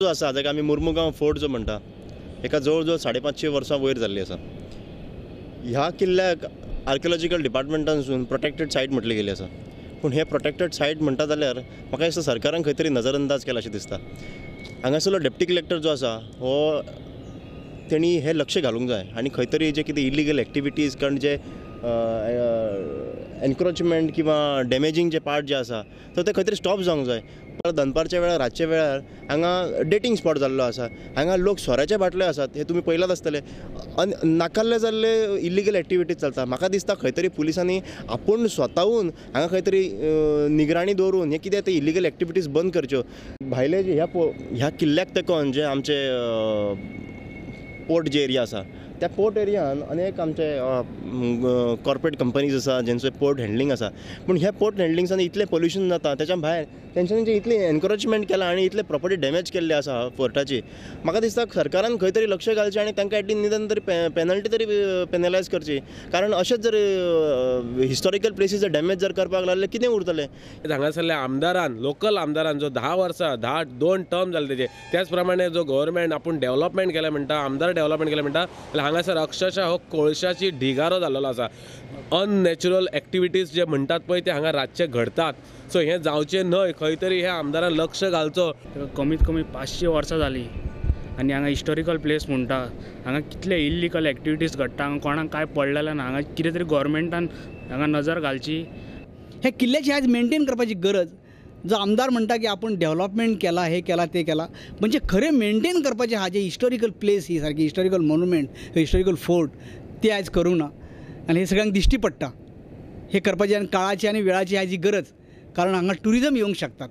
जो आसा जाका आमी मुर्मुगांव फोर्ट जो म्हणटा, हेका जवळ जवळ 550 वर्सां वयर जाल्ली आसा. ह्या किल्ल्याक आर्कियोलॉजिकल डिपार्टमेंटानसून प्रोटेक्टेड सायट म्हटली गेली आसा. पूण हे प्रोटेक्टेड सायट म्हणटा जाल्यार म्हाका दिसता सरकारान खंय तरी नजरअंदाज केला अशें दिसता. हांगासरलो डेप्टी कलेक्टर जो आसा हो तेणी हें लक्ष घालूंक जाय आनी खंय तरी जे कितें इलिगल एक्टिविटीज, कारण जे एनक्रोचमेंट किंवा डॅमेजींग जे पार्ट जे आसा तर ते खंय तरी स्टॉप जावंक जाय. परत दनपारच्या वेळार, रातच्या वेळार हांगा डेटींग स्पॉट जाल्लो आसा. हांगा लोक सोऱ्याचे बाटले आसात हे तुमी पळयलात आसतले. नाकाल्ले जाल्ले इलिगल एक्टिविटीज चलता. म्हाका दिसता खंय तरी पुलिसांनी आपूण स्वताहून हांगा खंय तरी निगराणी दवरून हे कितें ते इलिगल एक्टिविटीज बंद करच्यो. भायले जे ह्या किल्ल्याक तेंकोन जे आमचे पोर्ट जे एरिया आसा त्या पोर्ट एरियान अनेक आमचे कॉर्पोरेट कंपनीज आसा जेंचो पोर्ट हँडलिंग आसा. पूण ह्या पोर्ट हँडलिंग्सान इतलें पोल्युशन जाता, तेच्या भायर तेंच्यांनी जे इतलें एनक्रोचमेंट केलां आनी इतलें प्रॉपर्टी डॅमेज केल्ली आसा फोर्टाची, म्हाका दिसता सरकारान खंय तरी लक्ष घालचें आनी तांकां एटलीस्ट निदान तरी पेनल्टी तरी पेनलायज करची. कारण अशेंच जर हिस्टॉरिकल प्लेसीस जर डॅमेज जर करपाक लागले कितें उरतलें. हांगासरल्या आमदारान, लोकल आमदारान जो 10 वर्सां 2 टर्म जाले तेजे, त्याच प्रमाणे जो गव्हर्मेंट आपूण डेव्हलपमेंट केलें म्हणटा, आमदार डेव्हलपमेंट केलें म्हणटा, जाल्यार हांगासर अक्षरशः हो कोळशाची ढिगारो जाल्लो आसा. अननॅचरल एक्टिविटीज जे म्हणटात पळय ते हांगा रातचे घडतात. सो हें जावचें न्हय, खंय तरी ह्या आमदारान लक्ष घालचो. कमीत कमी 500 वर्सां जालीं आनी हांगा हिस्टॉरिकल प्लेस म्हणटा, हांगा कितले इल्लिगल एक्टिविटीज घडटा, हांगा कोणाक कांय पडलेलें ना. हांगा कितें तरी गव्हर्मेंटान हांगा नजर घालची. हे किल्ल्याची आज मेंटेन करपाची गरज. जो आमदार म्हणटा की आपूण डेव्हलपमेंट केला, हे केला, ते केला, म्हणजे खरें मेंटेन करपाचें आहा जे हिस्टॉरिकल प्लेस, ही सारकी हिस्टॉरिकल मोन्युमेंट, हिस्टॉरिकल फोर्ट, ते आयज करूंक ना आनी हे सगळ्यांक दिश्टी पडटा. हे करपाची आनी काळाची आनी वेळाची आयज ही गरज, कारण हांगा ट्युरिजम येवंक शकतात.